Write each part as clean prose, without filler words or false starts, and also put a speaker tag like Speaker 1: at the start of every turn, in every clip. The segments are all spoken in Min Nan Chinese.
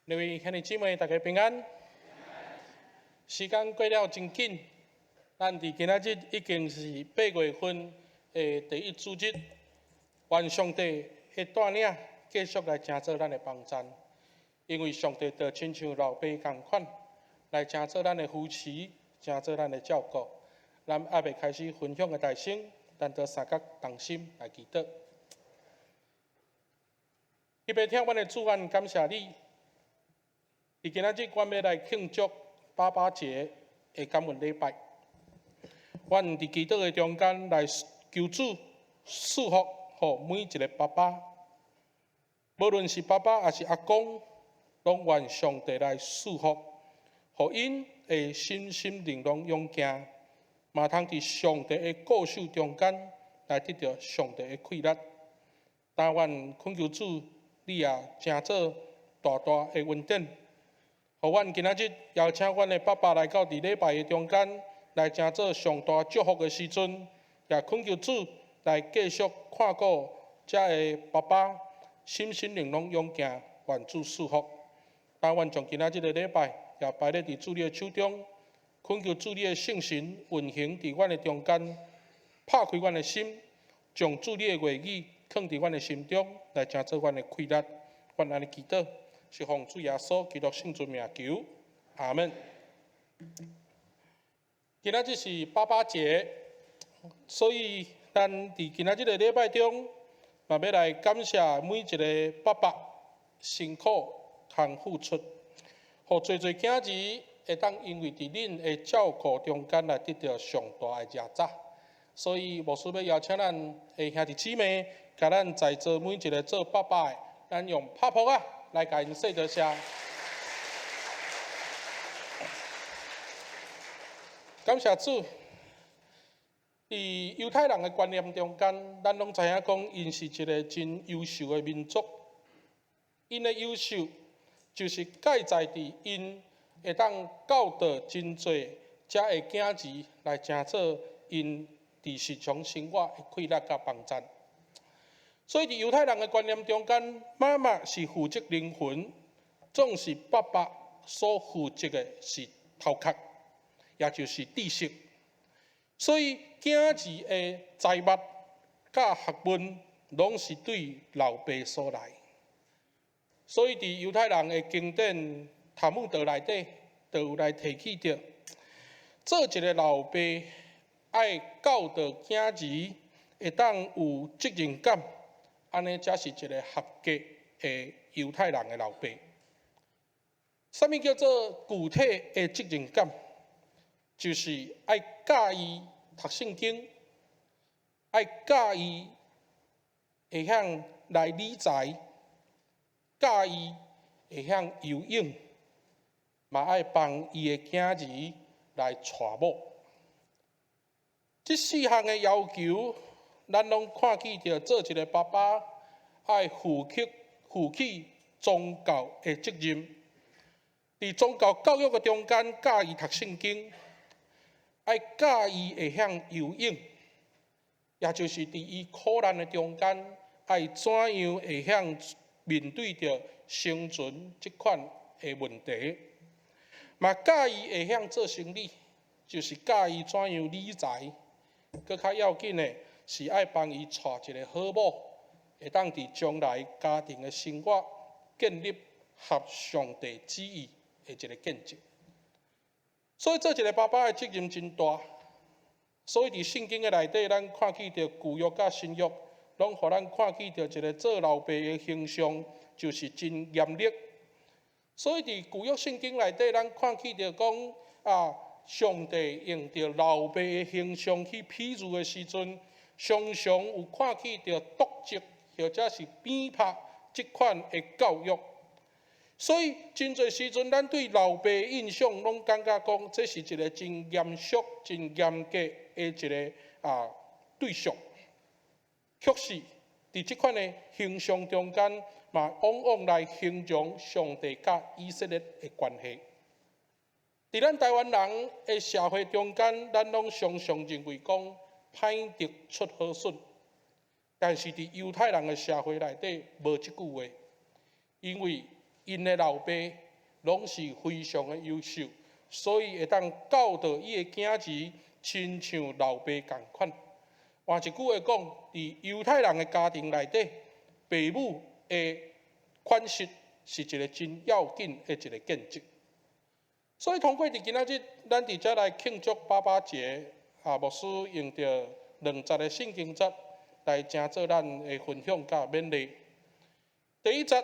Speaker 1: 各位兄弟姊妹，大家平安。時間過了真緊，咱佇今仔日已經是8月份的第一主日，願上帝的帶領繼續來成做咱的幫贊，因為上帝就親像老爸仝款，來成做咱的扶持，成做咱的照顧。咱猶未開始分享的大聲，咱都三角同心來祈禱。特別聽阮的主，阮感謝你。佇今仔日，阮欲來慶祝爸爸節的感恩禮拜。阮佇祈禱的中間來求主賜福予每一个爸爸，無論是爸爸抑是阿公，攏願上帝來賜福，予𪜶會身心靈攏勇健，嘛通佇上帝的顧守中間來得著上帝的氣力。但願懇求主，你也成做大大的恩典。予阮今仔日邀請阮的爸爸來到佇禮拜的中間，來成做上大祝福的時陣，也懇求主來繼續看顧遮的爸爸，身心靈攏勇健，願主賜福。但願將今仔日的禮拜也擺咧佇主你的手中，懇求主你的聖神運行佇阮的中間，拍開阮的心，將主你的話語囥佇阮的心中，來成做阮的氣力。阮按呢祈禱，是奉主耶穌基督聖尊名求，阿門。今仔日是爸爸節，所以咱佇今仔這个禮拜中，嘛欲來感謝每一个爸爸辛苦和付出，予濟濟囝兒會當因為佇恁的照顧中間來得著上大的成長。所以牧師欲邀請咱的兄弟姊妹，共咱在座每一个做爸爸的，咱用拍噗仔來共𪜶說多謝。感謝主，佇猶太人的觀念中間，咱攏知影講，𪜶是一个真優秀的民族。𪜶的優秀，就是蓋在佇𪜶會當教導真濟遮的囝兒來成做𪜶佇日常生活的氣力佮幫贊。所以，佇猶太人的觀念中間，媽媽是負責靈魂，總是爸爸所負責的是頭殼，也就是知識。所以，囝兒的財物佮學問，攏是對老爸所來。所以，佇猶太人的經典塔木德內底，就有來提起著，做一个老爸愛教導囝兒，會當有責任感。按呢才是一个合格的猶太人的老爸。啥物叫做具體的責任感？就是愛教伊讀聖經，愛教伊會曉來理財，教伊會曉游泳，嘛愛幫伊的囝兒來娶某。這四項的要求，咱攏看見著做一个爸爸愛負起宗教的責任，佇宗教教育的中間教伊讀聖經，愛教伊會曉游泳，也就是佇伊苦難的中間，愛怎樣會曉面對著生存這款的問題，嘛教伊會曉做生理，就是教伊怎樣理財，閣較要緊的是愛幫伊娶一个好某，會當佇將來家庭的生活建立合上帝旨意的一个見證。所以做一个爸爸的責任真大。所以佇聖經的內底，咱看見著舊約佮新約，攏予咱看見著一个做老爸的形象，就是真嚴厲。所以佇舊約聖經內底，咱看見著講啊，上帝用著老爸的形象去比喻的時陣，常常有看見著督責或者是鞭拍這款的教育。所以真濟時陣，咱對老爸的印象攏感覺講，這是一个真嚴肅、真嚴格的一个對象。確實，佇這款的形象中間，嘛往往來形容上帝佮以色列的關係。佇咱台灣人的社會中間，咱攏常常認為講歹竹出好筍，但是佇猶太人的社會內底無這句話，因為 𪜶的老爸攏是非常的優秀，所以會當教導伊的囝兒，親像老爸仝款。換一句話講，佇猶太人的家庭內底，爸母的款式是一个真要緊的一个見證。所以通過佇今仔日，咱佇遮來慶祝爸爸節，啊，牧師用著兩節的聖經節來成做咱的分享佮勉勵。第一節，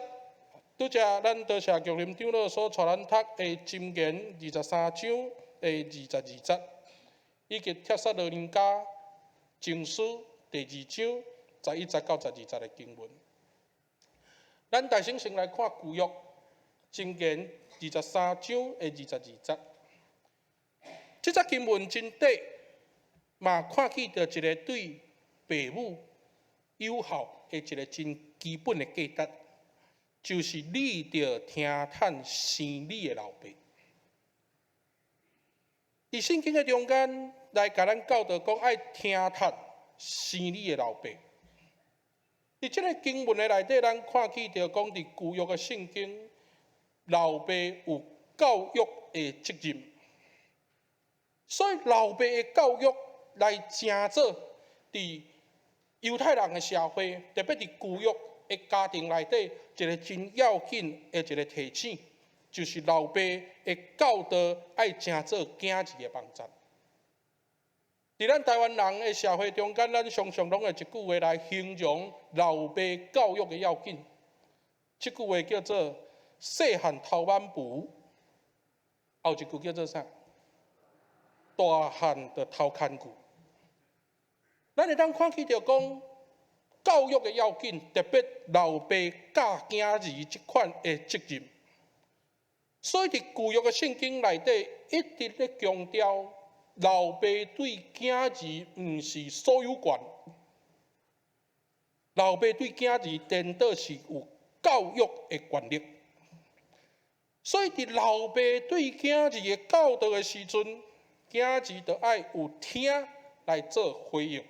Speaker 1: 拄才咱多謝玉林長老所帶咱讀的箴言二十三章的二十二節，以及帖撒羅尼迦前書第二章11節到12節的經文。咱大先先來看舊約箴言二十三章的二十二節。這節經文真短，嘛看見著一个對爸母有孝的一个真基本的價值，就是你著聽趁生你的老爸。佇聖經的中間來共咱教導講，愛聽趁生你的老爸。佇這个經文的內底，咱看見著講，佇舊約的聖經，老爸有教育的責任，所以老爸的教育來成做佇猶太人的社會，特別佇舊約的家庭內底，一个真要緊的一个提醒，就是老爸的教導愛成做囝兒的幫助。佇咱台灣人的社會中間，咱常常攏會一句話來形容老爸教育的要緊。這句話叫做“細漢偷挽匏”，後一句叫做啥？大漢就偷牽牛。咱會當看見著講教育的要緊，特別老爸教囝兒這款的責任。所以佇舊約的聖經內底，一直咧強調老爸對囝兒毋是所有權，老爸對囝兒顛倒是有教育的權力。所以佇老爸對囝兒的教導的時陣，囝兒就愛有聽來做回應，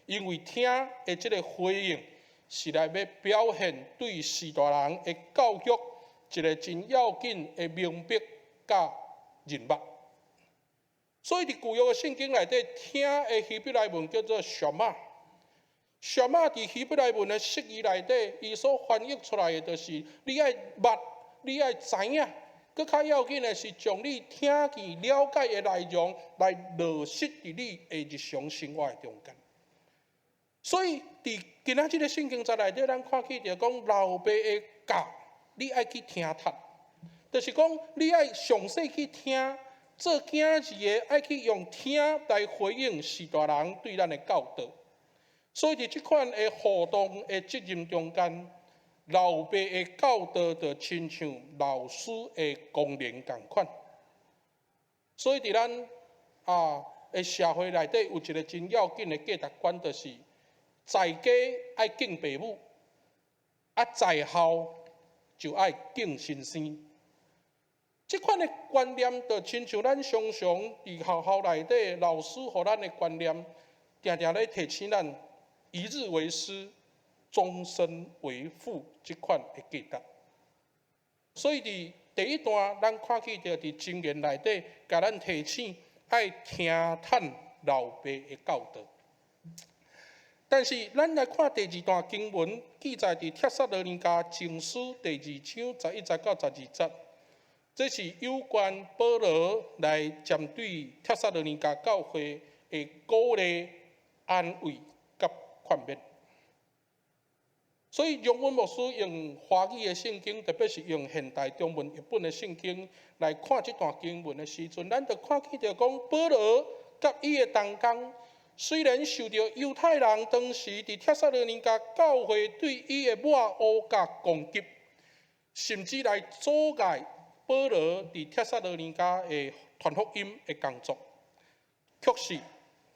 Speaker 1: 因為聽的這个回應是來欲表現對序大人的教育一个真要緊的明白佮認捌。所以佇舊約的聖經內底，聽的希伯來文叫做שמע。שמע佇希伯來文的釋義內底，伊所翻譯出來的就是你愛捌，你愛知影。閣較要緊的是，將你聽見了解的內容來落實佇你的日常生活的中間。所以，佇今仔這个聖經節內底，咱看見著講老爸的教，你愛去聽讀，就是講你愛詳細去聽。做囝兒的愛去用聽來回應序大人對咱的教導。所以佇這款的互動的責任中間，老爸的教導就親像老師的功能仝款。所以佇咱的社會內底有一个真要緊的價值觀，就是在家愛敬爸母，啊在校就愛敬先生。這款的觀念，就親像咱常常佇學校內底老師予咱的觀念，定定咧提醒咱一日為師，終身為父這款的價值。所以佇第一段，咱看見著佇箴言內底，共咱提醒愛聽趁老爸的教導。但是，咱來看第二段經文，記載佇帖撒羅尼迦前書第二章11節到12節。這是有關保羅來針對帖撒羅尼迦教會的鼓勵、安慰佮勸勉。所以，榮文牧師用華語的聖經，特別是用現代中文譯本的聖經來看這段經文的時陣，咱就看見著講，保羅佮伊的同工，雖然受著猶太人當時佇帖撒羅尼迦教會對伊的抹烏佮攻擊，甚至來阻礙保羅佇帖撒羅尼迦的傳福音的工作，卻是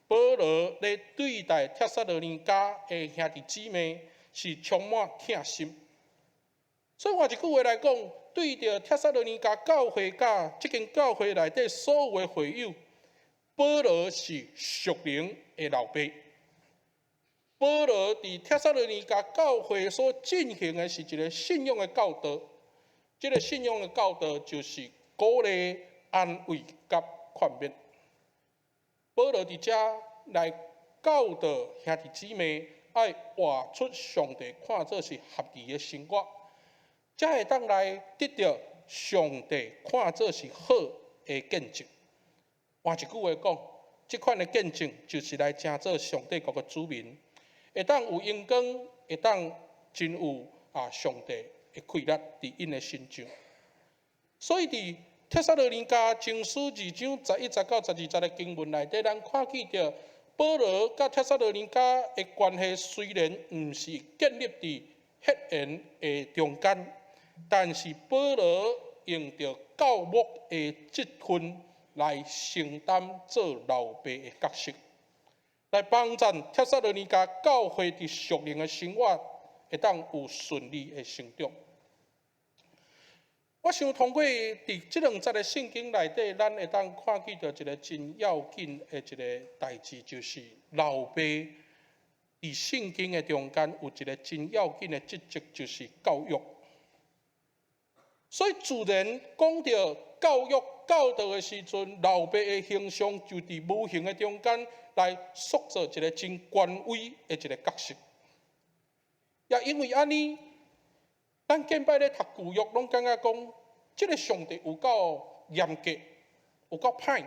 Speaker 1: 保羅咧對待帖撒羅尼迦的兄弟姊妹是充滿疼心。所以換一句話來講，對著帖撒羅尼迦教會佮這間教會內底所有的會友，保羅是屬靈的老爸。保羅佇帖撒羅尼迦教會所進行的是一个信仰的教導。這个信仰的教導就是鼓勵、安慰佮勸勉。保羅佇遮來教導兄弟姊妹，愛活出上帝看做是合宜的生活，才會當來得著上帝看做是好的見證。換一句話講，這款的見證就是來成做上帝國的子民，會當有榮光，會當真有上帝的氣力佇𪜶的身上。所以佇帖撒羅尼迦前書二章十一節到十二節的經文內底，咱看見著保羅佮帖撒羅尼迦的關係雖然毋是建立佇血緣的中間，但是保羅用著教牧的職分來承擔做老爸的角色，來幫助帖撒羅尼迦教會佇屬靈的生活會當有順利的成長。我想通過佇這兩節的聖經內底，咱會當看見著一个真要緊的一个代誌，就是老爸佇聖經的中間有一个真要緊的職責，就是教育。所以自然講著教育教導的時陣，老爸的形象就佇無形的中間來塑造一个真權威的一个角色。也因為按呢，咱近擺咧讀舊約，攏感覺講，這个上帝有夠嚴格，有夠歹，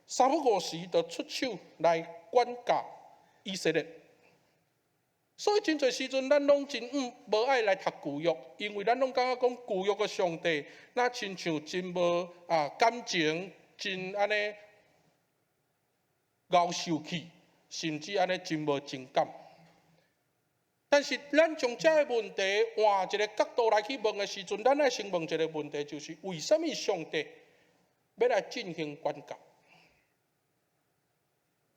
Speaker 1: 三不五時就出手來管教以色列。所以真濟時陣，咱攏真無愛來讀舊約，因為咱攏感覺講舊約的上帝，若親像真無感情，真按呢𠢕受氣，甚至按呢真無情感。但是，咱將這个問題換一个角度來去問的時陣，咱愛先問一个問題，就是為啥物上帝欲來進行管教？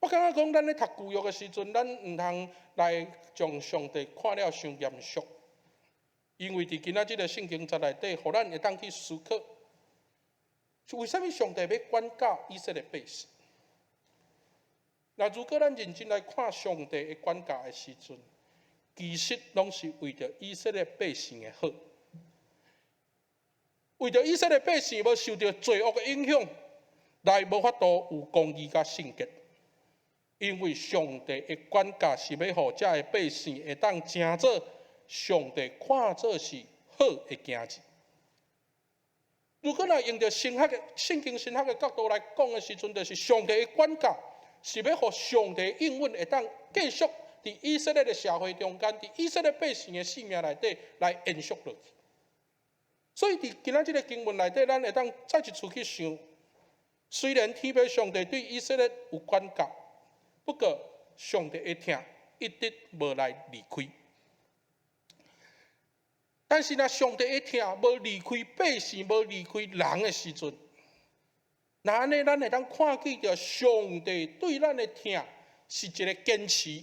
Speaker 1: 我感覺講，咱咧讀舊約的時陣，咱毋通來將上帝看了傷嚴肅，因為佇今仔這个聖經節內底，予咱會當去思考，為啥物上帝欲管教以色列百姓？那如果咱認真來看上帝的管教的時陣，其實攏是為著以色列百姓的好，為著以色列百姓無受著罪惡的影響，來無法度有公義佮聖潔。因為上帝的管教是欲予遮个百姓會當成做上帝看做是好的囝兒。如果若用著神學的聖經神學的角度來講的時陣，就是上帝的管教是欲予上帝應允會當繼續佇以色列的社會中間，佇以色列百姓的生命內底來延續落去。所以佇今仔這个經文內底，咱會當再一次去想，雖然天父上帝對以色列有管教，不過上帝的疼一直無來離開。但是若上帝的疼無離開百姓，無離開人的時陣，若按呢，咱會當看見著上帝對咱的疼是一个堅持。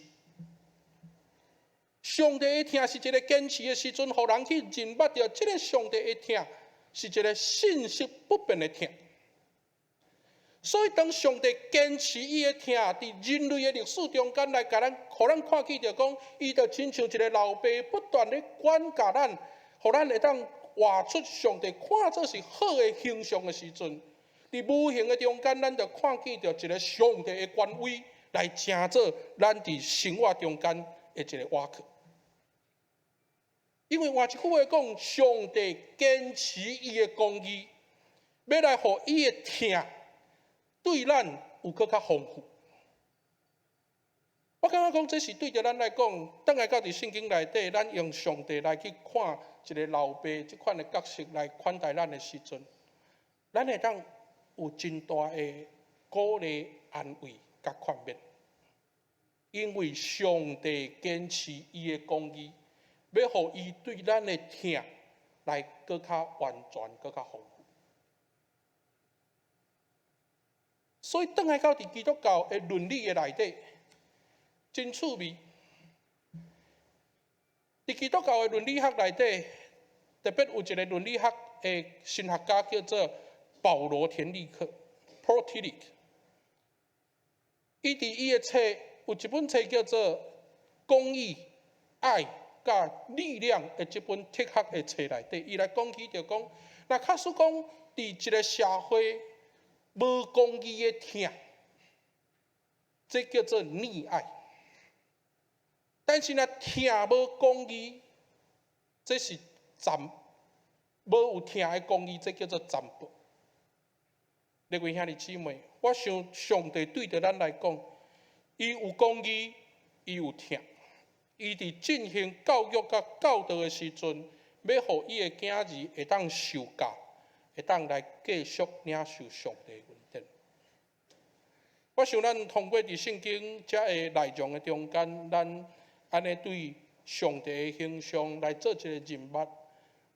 Speaker 1: 上帝的疼是一个堅持的時陣，予人去認捌著這个上帝的疼是一个信實不變的疼。所以，當上帝堅持伊的疼，佇人類的歷史中間來共咱，予咱看見著講，伊就親像一个老爸，不斷咧管教咱，予咱會當活出上帝看做是好的形象的時陣，佇無形的中間，咱就看見著一个上帝的權威來成做咱佇生活中間的一个倚靠。因為換一句話講，上帝堅持伊的公義，欲來予伊的疼對咱有閣較豐富。我感覺講，這是對著咱來講，轉來到佇聖經內底，咱用上帝來去看一个老爸這款的角色來款待咱的時陣，咱會當有真大的鼓勵、安慰佮勸勉。因為上帝堅持伊的公義，欲予伊對咱的疼來閣較完全、閣較豐富。所以，轉來到佇基督教的倫理的內底，真趣味。佇基督教的倫理學內底，特別有一个倫理學的神學家叫做保羅田立克（Paul Tillich）。伊佇伊的冊有一本冊叫做《公義、愛佮力量的這本哲學的冊內底，伊來講起著講，若假使講佇一個社會無公義的疼，這叫做溺愛；但是若疼無公義，這是殘，無有疼的公義，這叫做殘暴。各位兄弟姊妹，我想上帝對著咱來講，伊有公義，伊有疼。伊佇進行教育佮教導的時陣，欲予伊的囝兒會當受教，會當來繼續領受上帝的恩典。我想咱通過佇聖經遮个內容的中間，咱按呢對上帝的形象來做一個認捌，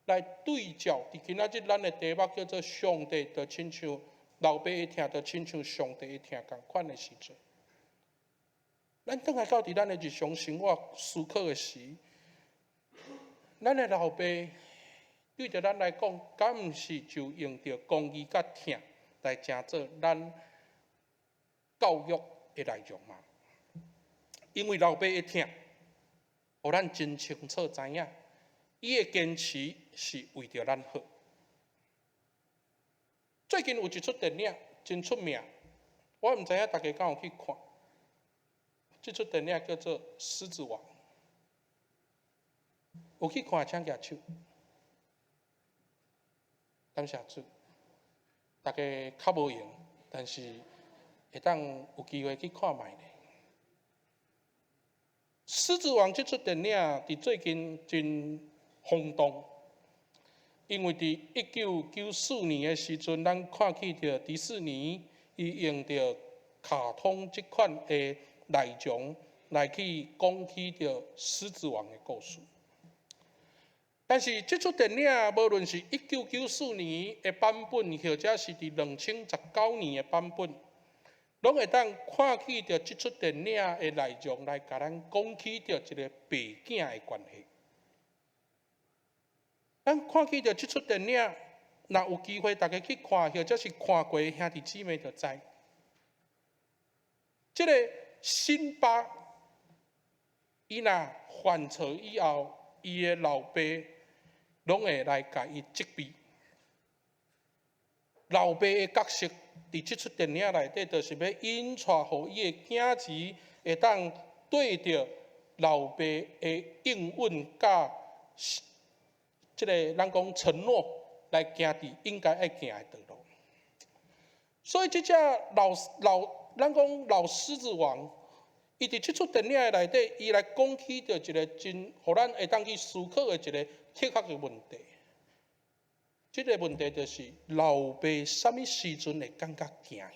Speaker 1: 來對照佇今仔日咱的題目叫做上帝就親像老爸的疼，就親像上帝的疼仝款的時陣。咱轉來到佇咱的日常生活思考的時，咱的老爸對著咱來講，敢毋是就用著公義佮疼來成做咱教育的內容嗎？因為老爸的疼，予咱真清楚知影，伊的堅持是為著咱好。最近有一齣電影真出名，我毋知影大家敢有去看。這齣電影叫做《獅子王》，有去看請舉手。感謝主，大家較無閒，但是會當有機會去看覓咧。《獅子王》這齣電影佇最近真轟動，因為佇1994年的時陣，咱看見著迪士尼伊用著卡通這款的內容來去講起著獅子王的故事。但是這齣電影，無論是一九九四年的版本，或者是佇2019年的版本，攏會當看見著這齣電影的內容來共咱講起著一個爸囝的關係。咱看見著這齣電影，若有機會大家去看，或者是看過的兄弟姊妹就知，這個辛巴，伊若犯錯以後，伊的老爸攏會來共伊責備。老爸的角色佇這齣電影內底，就是欲引帶予伊的囝兒會當對著老爸的應允佮這个咱講承諾來行佇應該愛行的道路。所以這隻老老咱講老獅子王，伊佇這齣電影的內底，伊來講起著一個真，予咱會當去思考的一個哲學的問題。這個問題就是老爸啥物時陣會感覺驚嚇？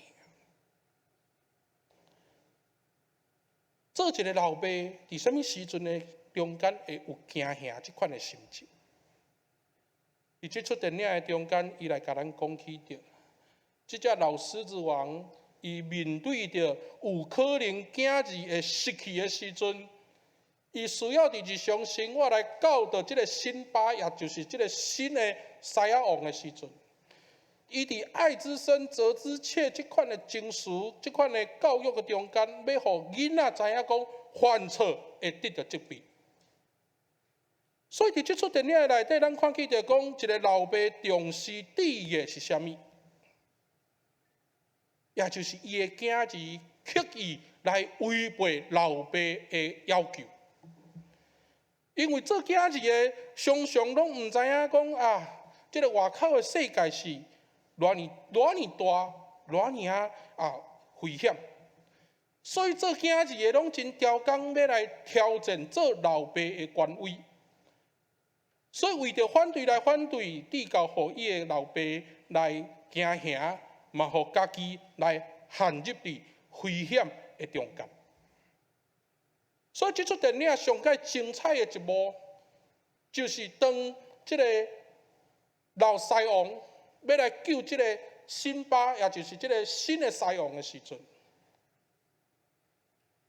Speaker 1: 做一個老爸，佇啥物時陣的中間會有驚嚇這款的心情？佇這齣電影的中間，伊來共咱講起著，這隻老獅子王，伊面對著有可能囝兒會失去的時陣，伊需要佇日常生活來教導這個辛巴，也就是這個新的獅仔王的時陣，伊佇愛之深，責之切這款的情緒、這款的教育的中間，欲予囡仔知影講犯錯會得著責備。所以佇這齣電影內底，咱看見著講一個老爸重視注意的是啥物？也就是伊的囝兒刻意來違背老爸的要求。因為做囝兒的常常攏毋知影講啊，這個外口的世界是偌爾偌爾大，偌爾啊危險。所以做囝兒的攏真刁工欲來挑戰做老爸的權威。所以為著反對來反對，直到予伊的老爸來驚嚇，嘛予家己來陷入佇危險的中間。所以這齣電影上蓋精彩的一幕，就是當這個老獅王欲來救這個辛巴，也就是這個新的獅王的時陣，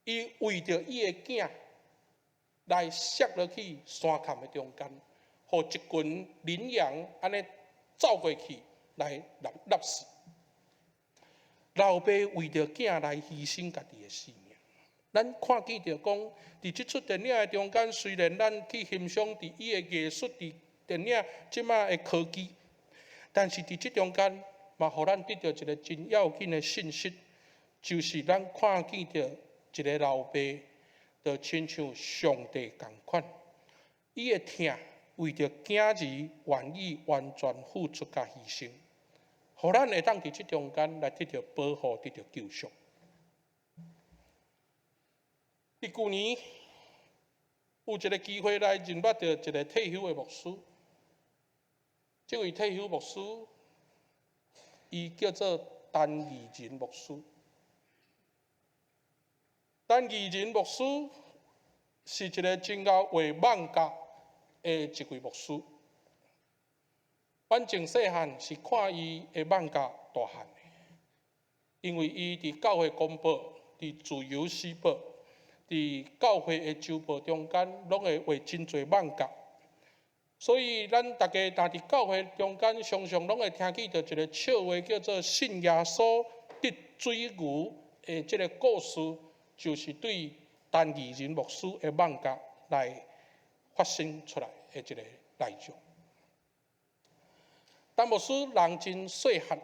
Speaker 1: 伊為著伊的囝來摔落去山崁的中間，予一群羚羊按呢走過去來獵獵死。老爸為著囝來犧牲家己的性命。咱看見著講，佇這齣電影的中間，雖然咱去欣賞佇伊的藝術，佇電影這馬的科技，但是佇這中間嘛，予咱得著一個真要緊的信息，就是咱看見著一個老爸，就親像上帝仝款，伊的疼為著囝兒願意完全付出佮犧牲，予咱會當佇這中間來得著保護，得著救贖。佇舊年有一個機會來認捌著一個退休的牧師，這位退休牧師，伊叫做陳義仁牧師。陳義仁牧師是一個真𠢕畫漫畫的一位牧師。阮從細漢是看伊的漫畫大漢的，因為伊佇教會公報、佇自由時報、佇教會的週報中間，攏會畫真濟漫畫。所以咱逐家若佇教會中間，常常攏會聽見著一個笑話，叫做信耶穌得水牛的這個故事，就是對陳義仁牧師的漫畫來發生出來的一個內容。陳牧師人真細漢，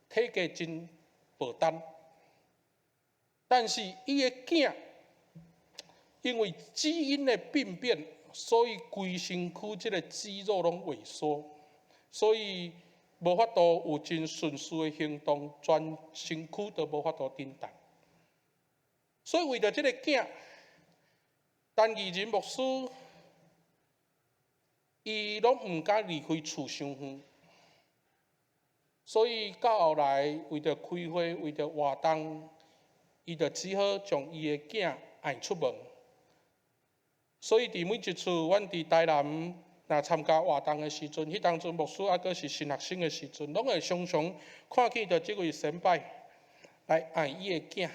Speaker 1: 體格真薄單，但是伊的囝因為基因的病變，所以規身軀這個肌肉攏萎縮，所以無法度有真順遂的行動，全身軀都無法度振動。所以為著這個囝，陳義仁牧師伊攏毋敢離開厝傷遠。所以到後來，為著開會，為著活動，伊就只好將伊的囝愛出門。所以佇每一次，阮佇台南若參加活動的時陣，彼當陣牧師猶閣是神學生的時陣，攏會常常看見著這位先輩來愛伊的囝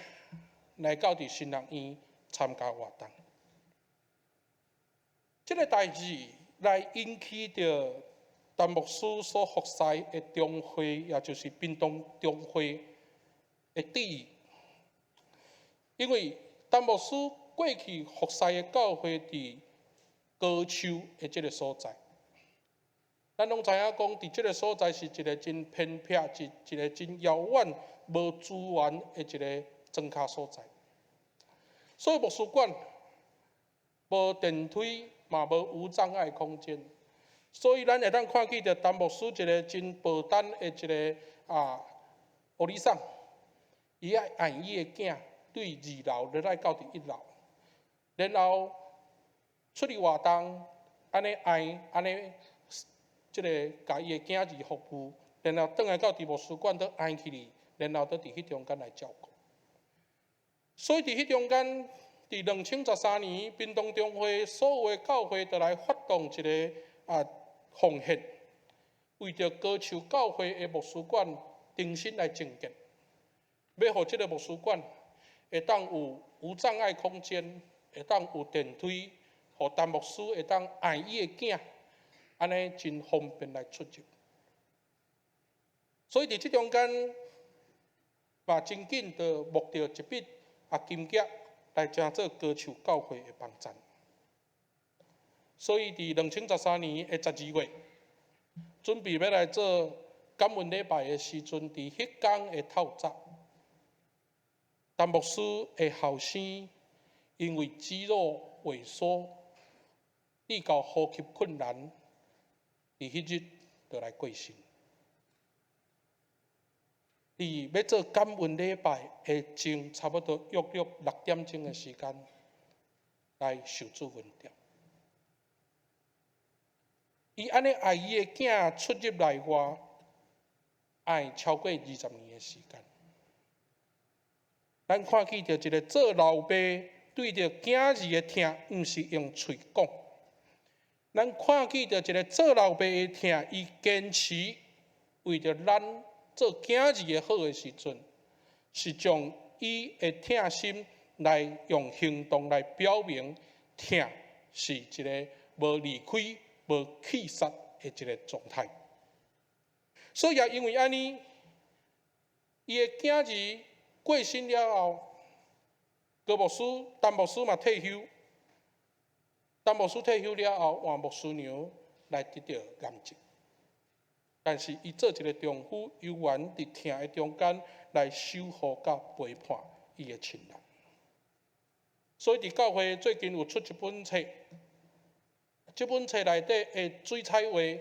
Speaker 1: 來到佇神學院參加活動。這個代誌來引起著陳牧師所服侍的中會，也就是屏東中會的注意，因為陳牧師過去服侍的教會佇高樹的這個所在，咱攏知影講，佇這個所在是一個真偏僻、一個真遙遠、無資源的一個莊跤所在，所以牧師館無電梯，嘛無無障礙空間。所以咱會當看見著陳牧師一個真薄單的一個予你送，伊愛愛伊的囝對二樓落來到佇一樓，然後出去活動，按呢愛按呢，這個共伊的囝兒服務，然後轉來到佇牧師館閣愛起去，然後閣佇彼中間來照顧。所以佇彼中間，佇2013年，屏東中會所有的教會就來發動一個奉獻，為著高樹教會的牧師館重新來重建，欲予這個牧師館會當有無障礙空間，會當有電梯，予陳牧師會當愛伊的囝，按呢真方便來出入。所以佇這中間，嘛真緊就募著一筆金額來成做高樹教會的幫贊。所以，佇2013年的12月，準備欲來做感恩禮拜的時陣，佇彼工的透早，陳牧師的後生因為肌肉萎縮，致到呼吸困難，佇彼日就來過身。佇欲做感恩禮拜的前，差不多約略6點鐘的時間，來受主恩召。伊按呢愛伊的囝出入內外，愛超過20年的時間。咱看見著一個做老爸對著囝兒的疼，毋是用喙講。咱看見著一個做老爸的疼，伊堅持為著咱做囝兒的好的時陣，是將伊的疼心來用行動來表明，疼是一個無離開、無棄殺的一個狀態。所以也因為按呢，伊的囝兒過身了後，高牧師、陳牧師嘛退休，陳牧師退休了後換牧師娘來得著癌症，但是伊做一个丈夫，猶原佇疼的中間來守護佮陪伴伊的親人。所以佇教會最近有出一本冊，這本冊內底的水彩畫，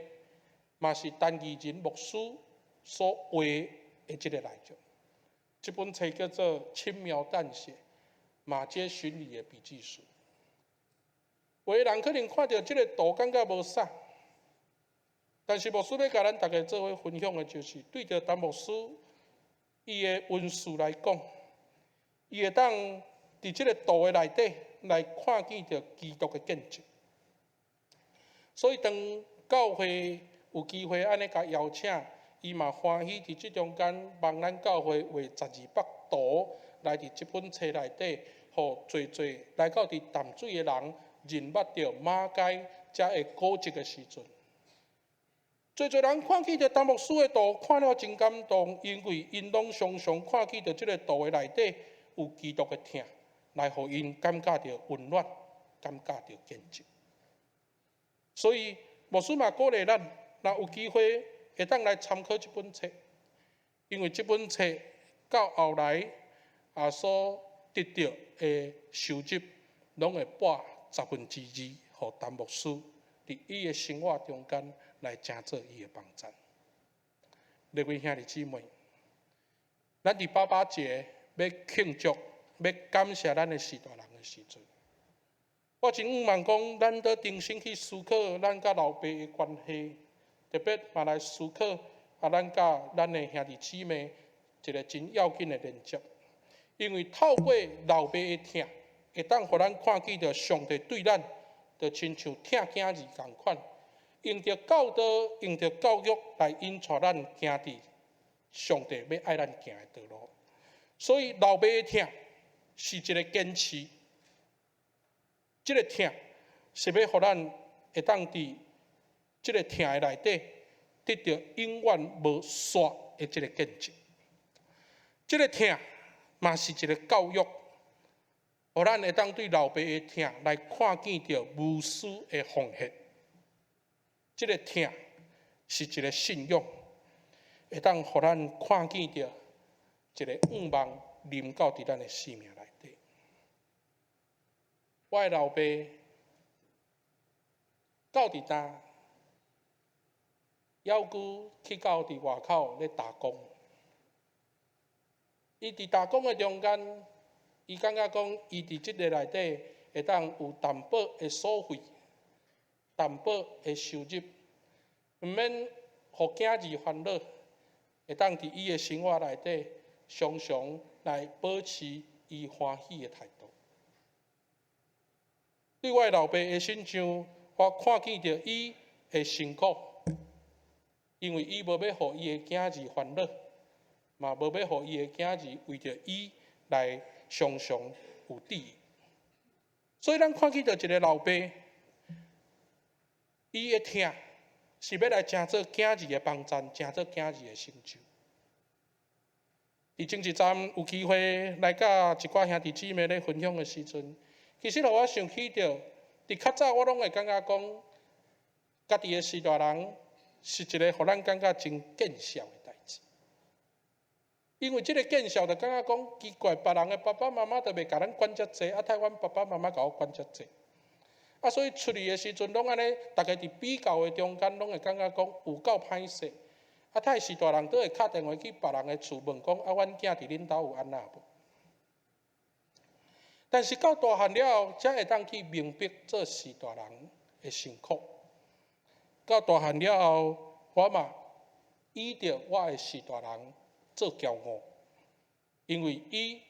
Speaker 1: 嘛是陳義仁牧師所畫的這个內容。這本冊叫做《輕描淡寫馬偕巡禮的筆記書》。有的人可能看著這个圖，感覺無啥，但是牧師欲共咱逐家做伙分享的，就是對著陳牧師伊的恩賜來講，伊會當佇這个圖的內底來看見著基督的見證。所以當教會有機會按呢共邀請，伊嘛歡喜佇這中間幫咱教會畫12幅圖，來佇這本冊內底，予濟濟來到佇淡水的人認捌著馬偕遮个古蹟的時陣。濟濟人看見著陳牧師的圖，看了真感動，因為𪜶攏常常看見著這个圖的內底有基督的疼，來予𪜶感覺著溫暖，感覺著見證。所以牧師嘛鼓勵咱，若有機會會當來參考這本冊，因為這本冊到後來啊所得著的收入，攏會撥2%，予陳牧師佇伊的生活中間來成做伊的幫贊。各位兄弟姊妹，咱佇爸爸節欲慶祝、欲感謝咱的序大人的時陣，我真向望講，咱都重新去思考咱佮老爸的關係，特別嘛來思考啊，咱佮咱的兄弟姊妹一个真要緊的連接。因為透過老爸的疼，會當予咱看見著上帝對咱，就親像疼囝兒仝款，用著教導、用著教育來引帶咱行佇上帝欲愛咱行的道路。所以老爸的疼是一个堅持，這个疼是欲予咱會當佇這个疼的內底得著永遠無煞的這个見證。這个疼嘛是一个教育，予咱會當對老爸的疼來看見著無私的奉獻。這个疼是一个信仰，會當予咱看見著一个向望臨到佇咱的生命內底。我的老爸到佇今，猶閣去到佇外口咧打工。伊佇打工的中間，伊感覺講，伊佇這个內底會當有淡薄的所費，淡薄的收入，毋免予囝兒煩惱，會當佇伊的生活內底常常來保持伊歡喜的態度。對我的老爸的身上，我看見著伊的辛苦，因為伊無欲予伊的囝兒煩惱，嘛無欲予伊的囝兒為著伊來常常有質疑。所以咱看見著一个老爸，伊的疼是欲來成做囝兒的幫贊，成做囝兒的成就。佇前一站有機會來佮一寡兄弟姊妹咧分享的時陣，其實予我想起著，佇較早我攏會感覺講，家己的序大人是一个予咱感覺真見笑的代誌。因為這个見笑就感覺講奇怪，別人的爸爸媽媽都袂共咱管遮濟，啊，刣阮爸爸媽媽共我管遮濟。啊，所以出去的時陣，攏按呢，逐家佇比較的中間，攏會感覺講有夠歹勢。啊，刣序大人都會敲電話去別人的厝問講，啊，阮囝佇恁兜有按怎無？但是到大漢了後，才會當去明白做序大人的辛苦。到大漢了後，我嘛以著我的序大人做驕傲，因為伊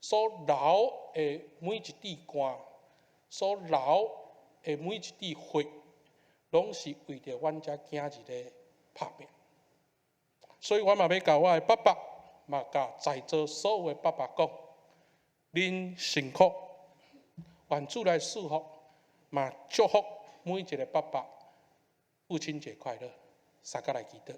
Speaker 1: 所流的每一滴汗，所流的每一滴血，攏是為著阮遮囝兒咧拍拚。所以我嘛欲共我的爸爸，嘛共在座所有的爸爸講，恁辛苦，願主來賜福，嘛祝福每一个爸爸，父親節快樂。大家來祈禱。